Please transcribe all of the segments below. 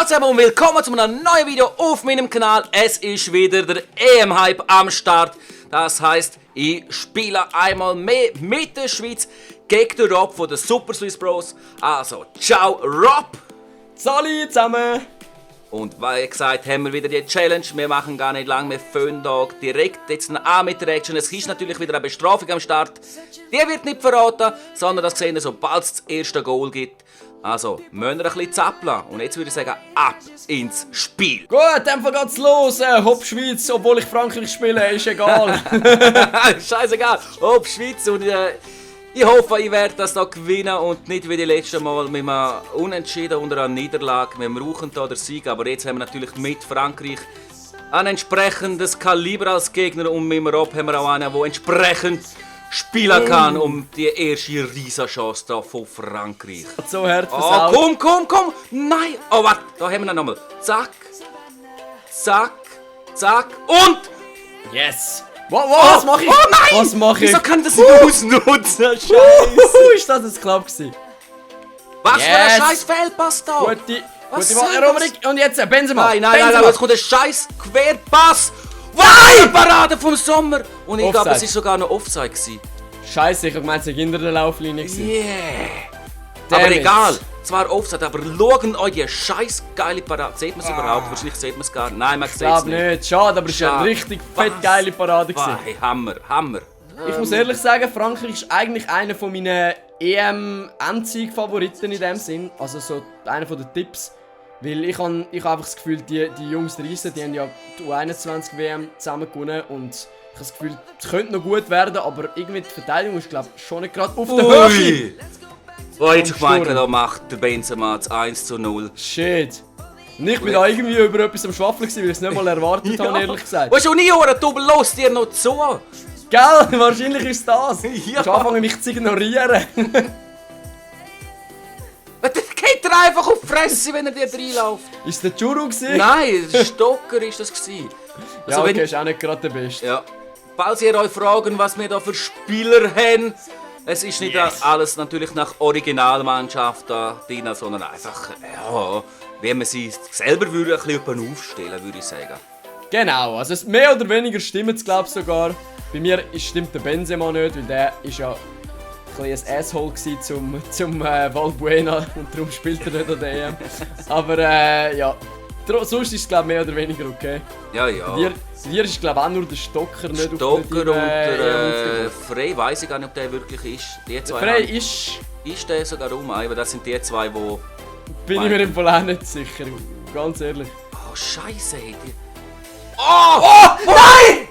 Ciao zusammen und willkommen zu einem neuen Video auf meinem Kanal. Es ist wieder der EM-Hype am Start. Das heisst, ich spiele einmal mehr mit der Schweiz gegen den Rob von den Super Swiss Bros. Also, ciao Rob! Salut zusammen! Und wie gesagt, haben wir wieder die Challenge. Wir machen gar nicht lang, wir fangen da direkt jetzt an mit der Action. Es ist natürlich wieder eine Bestrafung am Start. Die wird nicht verraten, sondern das sehen wir, sobald es das erste Goal gibt. Also, müssen wir ein bisschen zappeln. Und jetzt würde ich sagen, ab ins Spiel. Gut, dann geht's los. Hopp Schweiz, obwohl ich Frankreich spiele, ist egal. Scheißegal, ob Schweiz und ich hoffe, ich werde das noch gewinnen und nicht wie die letzten Mal mit einem Unentschieden unter einer Niederlage. Wir brauchen hier den Sieg, aber jetzt haben wir natürlich mit Frankreich ein entsprechendes Kaliber als Gegner und mit dem Rob haben wir auch einen, der entsprechend spielen kann um die erste Riesenchance hier von Frankreich. So hart versaut. Komm! Nein! Oh, warte, da haben wir ihn nochmal. Zack, zack, zack und... Yes! Was mache ich? Oh nein! Was mache ich? Wieso kann ich das nicht ausnutzen? Scheiße! Ist das jetzt knapp gewesen? Was für ein scheiß Fehlpass da! Gute soll Eroberung. Und jetzt Benzema. Nein, jetzt kommt ein scheiß Querpass! Nein! Parade vom Sommer! Und ich glaube, es war sogar noch Offside gewesen. Scheiße, ich hab gemeint, es war hinter der Lauflinie. Yeah! Aber egal, zwar Offside, aber schauen euch die scheiß geile Parade. Sieht man es überhaupt? Wahrscheinlich sieht man es gar nicht. Nein, man sieht es nicht. Schade, aber es war eine richtig fett geile Parade. Hey, Hammer. Ich muss ehrlich sagen, Frankreich ist eigentlich einer von meinen EM-Endsieg-Favoriten in dem Sinn. Also so einer von den Tipps. Weil ich habe einfach das Gefühl, die Jungs Riesen, die haben ja die U21-WM zusammen gewonnen. Und ich habe das Gefühl, es könnte noch gut werden, aber irgendwie die Verteidigung ist, glaube ich, schon nicht gerade auf der Höhe. Oh, jetzt gemeint, da macht der Benzema das 1:0. Shit. Und ich bin da irgendwie über etwas am Schwafeln, weil ich es nicht mal erwartet habe, ehrlich gesagt. Was schon nie Ohren, du los dir noch zu. Gell? Wahrscheinlich ist das. Ja. Ich anfange mich zu ignorieren. Geht er einfach auf die Fresse, wenn er dir reinläuft? Ist der Churu gewesen? Nein, der Stocker ist das gewesen. Also ja, okay, ist auch nicht gerade der Beste. Ja. Falls ihr euch fragt, was wir da für Spieler haben, es ist nicht alles natürlich nach Originalmannschaft da drin, sondern einfach, ja, wie man sie selber würde, ein bisschen aufstellen, würde ich sagen. Genau, also mehr oder weniger stimmt es, glaube ich, sogar. Bei mir stimmt der Benzema nicht, weil der ist ja ein Asshole zum Valbuena und darum spielt er nicht an der EM. Aber ja, sonst ist es, glaube ich, mehr oder weniger okay. Ja. Bei dir ist, glaube ich, auch nur der Stocker nicht Stocker auf und der Frey, weiss ich gar nicht, ob der wirklich ist. Die zwei Frey ist... Ist der sogar aber das sind die zwei, die... Bin ich mir im Fall auch nicht sicher, ganz ehrlich. Oh, Scheiße, Oh, nein!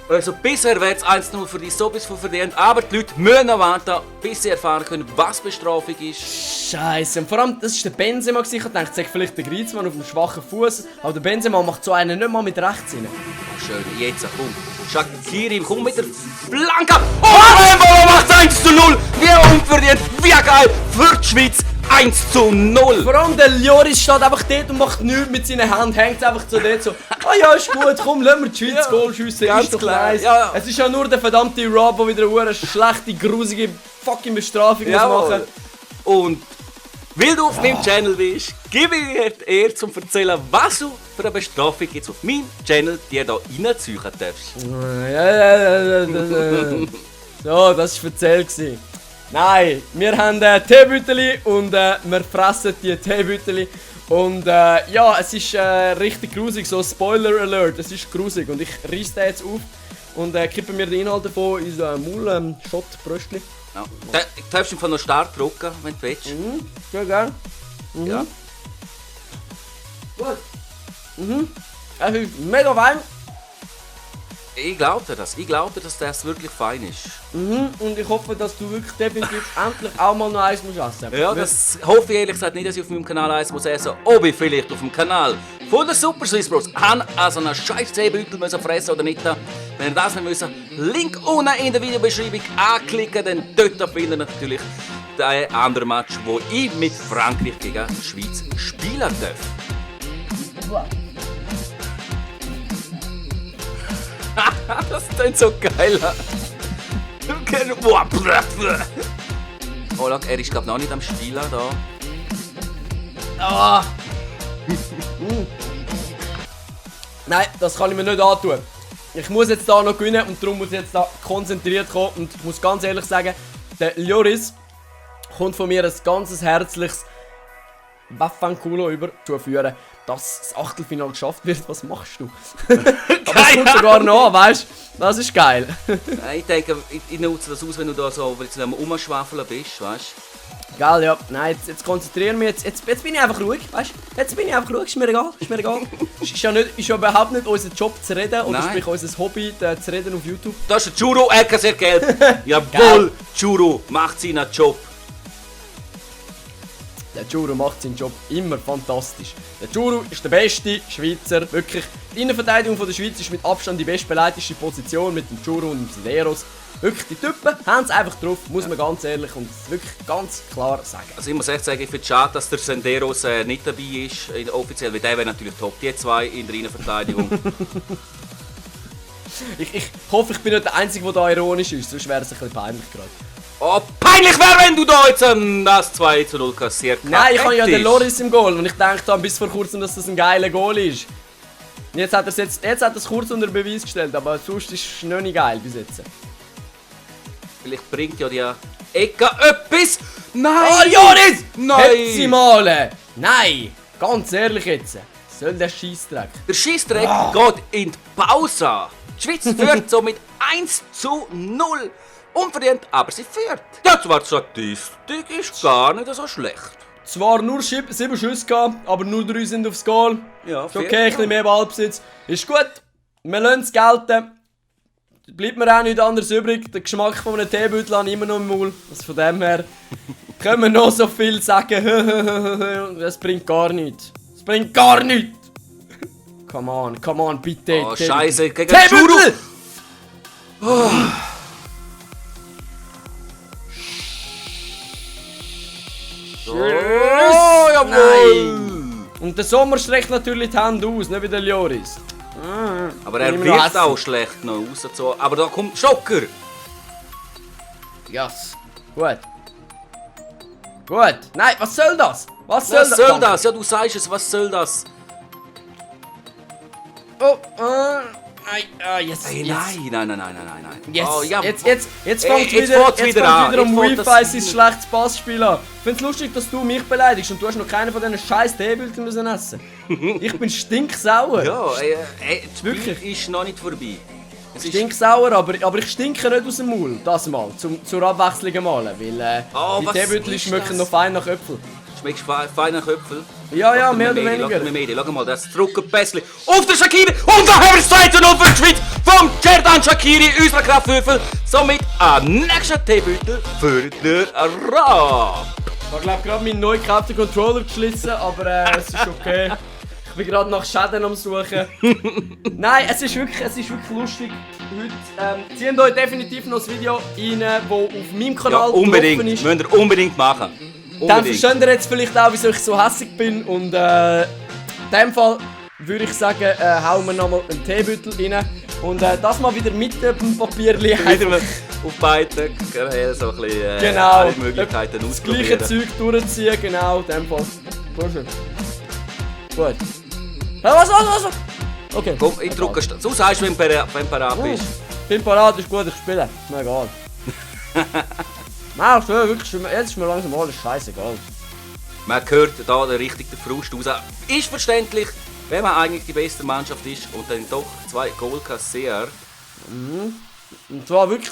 Also bisher wäre es 1:0 für die so bis von verdient, aber die Leute müssen noch warten, bis sie erfahren können, was Bestrafung ist. Scheiße, und vor allem, das war der Benzema, ich dachte, es vielleicht der Griezmann auf dem schwachen Fuß, aber der Benzema macht so einen nicht mal mit rechts rein. Oh, schön, jetzt komm. Shaqiri, komm mit der Flanke. Oh, Benzema macht 1:0. Wie unverdient, wie geil für die Schweiz. 1:0! Vor allem der Lloris steht einfach dort und macht nichts mit seinen Händen, hängt einfach so dort so. Ja, ist gut, komm, lass mir die Schweiz Goal schiessen, ganz ist doch klar. nice. Ja. Es ist ja nur der verdammte Rob, der wieder eine schlechte, grusige fucking Bestrafung muss machen. Und weil du auf meinem Channel bist, gebe ich dir die Ehre, zum erzählen, was du für eine Bestrafung jetzt auf meinem Channel dir da reinziehen darfst. So, das war erzählt. Nein, wir haben Teebüteli und wir fressen die Teebüteli. Und ja, es ist richtig grusig, so Spoiler Alert, es ist grusig. Und ich reiss den jetzt auf und kippe mir den Inhalt davon in so ein Maul-Schott-Bröstchen. Ja. Du darfst im Fall noch stark drücken, wenn du willst. Ja, gell? Ja. Gut. Es ist mega fein. Ich glaube dir dass das wirklich fein ist. Und ich hoffe, dass du wirklich definitiv endlich auch mal noch eins musst essen. Ja, das hoffe ich ehrlich gesagt nicht, dass ich auf meinem Kanal eins muss essen. Ob ich vielleicht auf dem Kanal von der Super Swiss Bros also einen scheiß Teebeutel fressen oder nicht. Wenn ihr das nicht müssen, Link unten in der Videobeschreibung anklicken, dann dort findet ihr natürlich den anderen Match, wo ich mit Frankreich gegen die Schweiz spielen darf. Das klingt so geil. Oh, look, er ist glaube noch nicht am Spielen da. Nein, das kann ich mir nicht antun. Ich muss jetzt da noch gewinnen und darum muss ich jetzt da konzentriert kommen. Und ich muss ganz ehrlich sagen, der Lloris kommt von mir ein ganzes herzliches Waffankulo über zu führen, dass das Achtelfinale geschafft wird. Was machst du? Aber es kommt sogar noch, weißt du? Das ist geil. Ich denke, ich nutze das aus, wenn du da so rumschwafeln bist, weißt du? Geil, ja. Nein, jetzt konzentrieren wir jetzt bin ich einfach ruhig, weißt du? Jetzt bin ich einfach ruhig, ist mir egal, ist mir egal. ist ja überhaupt nicht unser Job zu reden, oder Nein. sprich unser Hobby zu reden auf YouTube. Das ist der Churo, sehr gelb. Jawohl, Churo macht seinen Job. Der Juro macht seinen Job immer fantastisch. Der Juro ist der beste Schweizer, wirklich. Die Innenverteidigung von der Schweiz ist mit Abstand die bestbeleidigte Position mit dem Juro und dem Sederos. Wirklich, die Typen haben es einfach drauf, muss man ganz ehrlich und wirklich ganz klar sagen. Also ich muss echt sagen, ich finde es schade, dass der Senderos nicht dabei ist, offiziell, weil der wäre natürlich top. Die zwei in der Innenverteidigung. Ich hoffe, ich bin nicht der Einzige, der da ironisch ist, sonst wäre es ein bisschen peinlich gerade. Oh, peinlich wäre, wenn du da jetzt das 2:0 kassiert hast. Nein, ich habe ja den Loris im Goal und ich dachte bis vor kurzem, dass das ein geiler Goal ist. Und jetzt hat er es kurz unter Beweis gestellt, aber sonst ist es noch nicht geil bis jetzt. Vielleicht bringt ja die Ecke etwas. Nein! Oh, Joris! Nein! Malen! Nein! Ganz ehrlich jetzt. Soll der Scheissdreck? Der Scheissdreck geht in die Pause. Die Schweiz führt somit 1:0. Unverdient, aber sie führt. Ja, zwar die Statistik ist gar nicht so schlecht. Zwar nur 7 Schüsse gehabt, aber nur 3 sind aufs Goal. Ja, ist okay, ein bisschen mehr Ballbesitz. Ist gut. Wir lassen es gelten. Bleibt mir auch nichts anderes übrig. Der Geschmack von einem Teebeutel habe ich immer noch im Maul. Also von dem her können wir noch so viel sagen. Das bringt gar nichts. Das bringt gar nichts. Come on, bitte. Oh, Scheiße, gegen Teebeutel! Oh. Oh, jawohl! Nein! Und der Sommer streckt natürlich die Hände aus, nicht wie der Lloris. Aber er wird auch schlecht noch rausgezogen. Aber da kommt Schocker! Yes. Gut. Gut. Nein, was soll das? Was soll Was soll das? Ja, du sagst es, was soll das? Oh, nein, jetzt. Hey, nein. Jetzt, Oh, ja. jetzt Jetzt fängt fängt's wieder wieder an. wieder um Jetzt fängt Wi-Fi das- sein schlechtes Passspiel an. Ich find's lustig, dass du mich beleidigst und du hast noch keinen von diesen scheiß Teebildern müssen essen. Ich bin stinksauer. Ja, das Spiel Wirklich? ist noch nicht vorbei. Es ist Stinksauer, aber ich stinke nicht aus dem Maul. Das mal, zur Abwechslung mal. Weil Oh, die was Teebüttel ist schmecken das? noch fein nach Äpfel. schmeckt feiner Köpfel. Ja, mehr oder weniger. Schau mal, das Druckerpässli auf der Shaqiri. Und da haben wir es 2:0 für die Schweiz vom Cerdan Shaqiri, unserer Kraftwürfel. Somit ein nächster Teebeutel für den Rab. Ich habe glaube gerade meinen neu gekauften Controller geschlissen, aber es ist okay. Ich bin gerade nach Schäden am Suchen. Nein, es ist wirklich lustig. Heute zieht euch definitiv noch das Video rein, das auf meinem Ja, Kanal unbedingt. drauf ist. Müsst ihr unbedingt machen. Dann Unbedingt. versteht ihr jetzt vielleicht auch, wieso ich so hässig bin. Und in dem Fall würde ich sagen, hauen wir nochmal einen Teebeutel rein. Und das mal wieder mit dem Papierli. Wieder mal auf beiden so ein bisschen Genau. alle Möglichkeiten Das gleiche ausprobieren. Zeug durchziehen, genau, in dem Fall. Gut. Was? Okay. Komm, ich drücke. So sagst du, wenn du parat bist. Bin parat, ist gut, ich spiele. Ist mir egal. Nein, wirklich, jetzt ist mir langsam alles scheißegal. Man hört da richtig den Frust raus. Ist verständlich, wenn man eigentlich die beste Mannschaft ist und dann doch 2 Goal kassiert. Und zwar wirklich,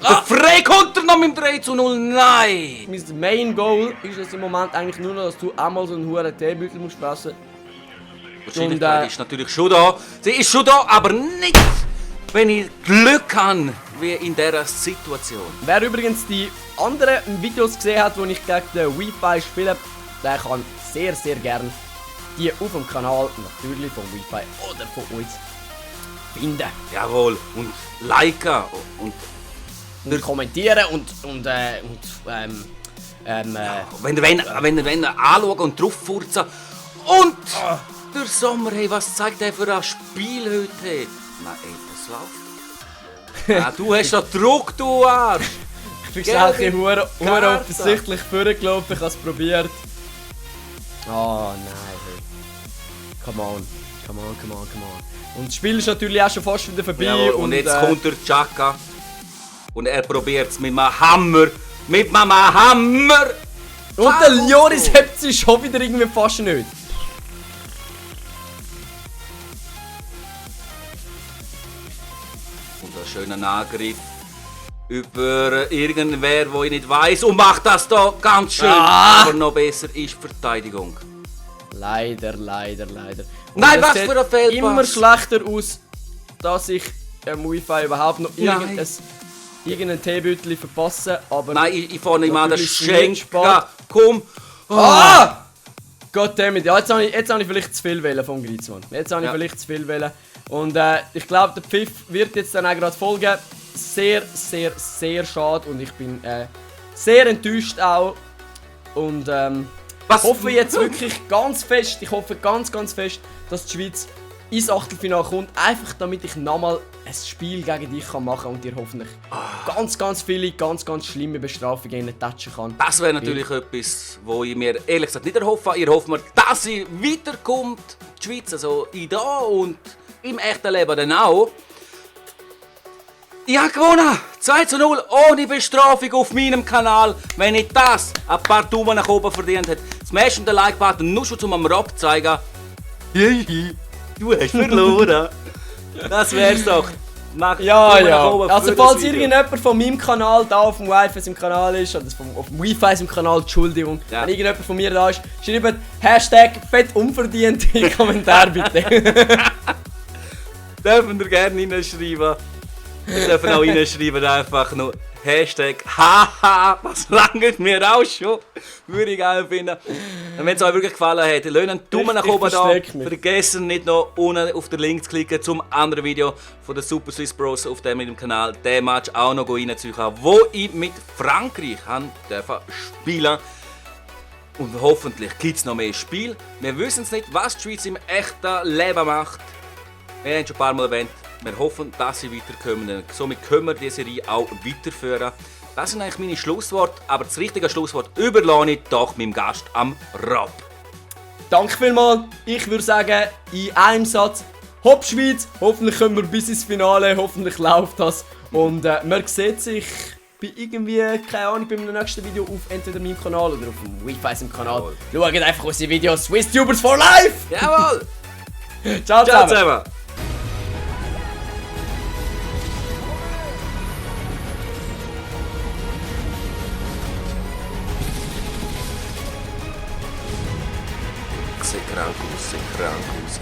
Der Frey kommt noch mit dem 3:0. Nein! mein Main Goal ist es im Moment eigentlich nur noch, dass du einmal so einen hohen Teebeutel musst fressen. Die Wahrscheinlichkeit ist natürlich schon da. Sie ist schon da, aber nicht, wenn ich Glück habe, wie in dieser Situation. Wer übrigens die anderen Videos gesehen hat, wo ich gegen den Wi-Fi spiele, der kann sehr gerne die auf dem Kanal, natürlich vom Wi-Fi oder von uns, finden. Jawohl, und liken und Kommentieren und wenn ihr anschauen und drauf furzen. Und der Sommer, hey, was zeigt er für ein Spiel heute? Nein, ey, das läuft. Du hast da Druck, du Arsch! ich bin schnell Karte. offensichtlich vorgelaufen, ich habe es probiert. Oh nein. Come on. Und das Spiel ist natürlich auch schon fast wieder vorbei. Jawohl, und jetzt kommt der Chaka. Und er probiert es mit einem Hammer. Mit einem Hammer! Und der Lloris hebt sich schon wieder irgendwie fast nicht. Und ein schöner Angriff über irgendwer, wo ich nicht weiß, und macht das da ganz schön. Aber noch besser ist die Verteidigung. Leider. Und Nein, es was sieht für ein Fehlpass. immer schlechter aus, dass ich Wi-Fi überhaupt noch irgendein Teebeutel verpasse. Aber Nein, ich fange ihm an, das natürlich Schenk. spät. Komm! Ah! Goddammit, ja, jetzt habe ich vielleicht zu viel wählen vom Griezmann. Jetzt habe ich vielleicht zu viel wählen. Und ich glaube, der Pfiff wird jetzt dann auch gerade folgen. Sehr schade und ich bin sehr enttäuscht auch. Und hoffe jetzt wirklich ganz fest, ganz fest, dass die Schweiz ins Achtelfinale kommt. Einfach damit ich nochmal ein Spiel gegen dich machen kann und dir hoffentlich ganz viele, ganz schlimme Bestrafungen touchen kann. Das wäre natürlich etwas, wo ich mir ehrlich gesagt nicht erhoffe. Ich hoffe mir, dass sie weiterkommt, die Schweiz, also in da und im echten Leben dann auch. Ich habe gewonnen! 2:0 ohne Bestrafung auf meinem Kanal. Wenn ich das ein paar Daumen nach oben verdient hätte, smash den Like-Button nur schon zum Rob zu zeigen. Hihi, du hast verloren. Das wär's doch. Mach Ja. Daumen nach oben Also für falls das Video. irgendjemand von meinem Kanal da auf dem Wi-Fi im Kanal ist, oder auf dem Wi-Fi im Kanal, Entschuldigung, Ja. wenn irgendjemand von mir da ist, schreibt Hashtag fett unverdient in die Kommentare bitte. Dürfen ihr gerne reinschreiben. Wir dürfen auch reinschreiben, einfach nur Hashtag haha, das langt mir auch schon. Würde ich geil finden. Und wenn es euch wirklich gefallen hat, lasst einen Daumen nach Ich oben da. versteck mich. Vergessen nicht noch unten auf den Link zu klicken zum anderen Video von den Super Swiss Bros auf dem Kanal. Den Match auch noch reinziehen, wo ich mit Frankreich spielen. Und hoffentlich gibt es noch mehr Spiel. Wir wissen es nicht, was die Schweiz im echten Leben macht. Wir haben schon ein paar Mal erwähnt, wir hoffen, dass sie weiterkommen. Somit können wir die Serie auch weiterführen. Das sind eigentlich meine Schlussworte, aber das richtige Schlusswort überlasse ich doch meinem Gast am Rob. Danke vielmals. Ich würde sagen, in einem Satz, hopp Schweiz, hoffentlich kommen wir bis ins Finale, hoffentlich läuft das. Und man sieht sich bei irgendwie, keine Ahnung, beim nächsten Video auf entweder meinem Kanal oder auf dem Wi-Fi im Kanal. Jawohl. Schaut einfach unsere Videos, SwissTubers for Life! Jawohl! Ciao Ciao zusammen! zusammen! Sieht krank aus.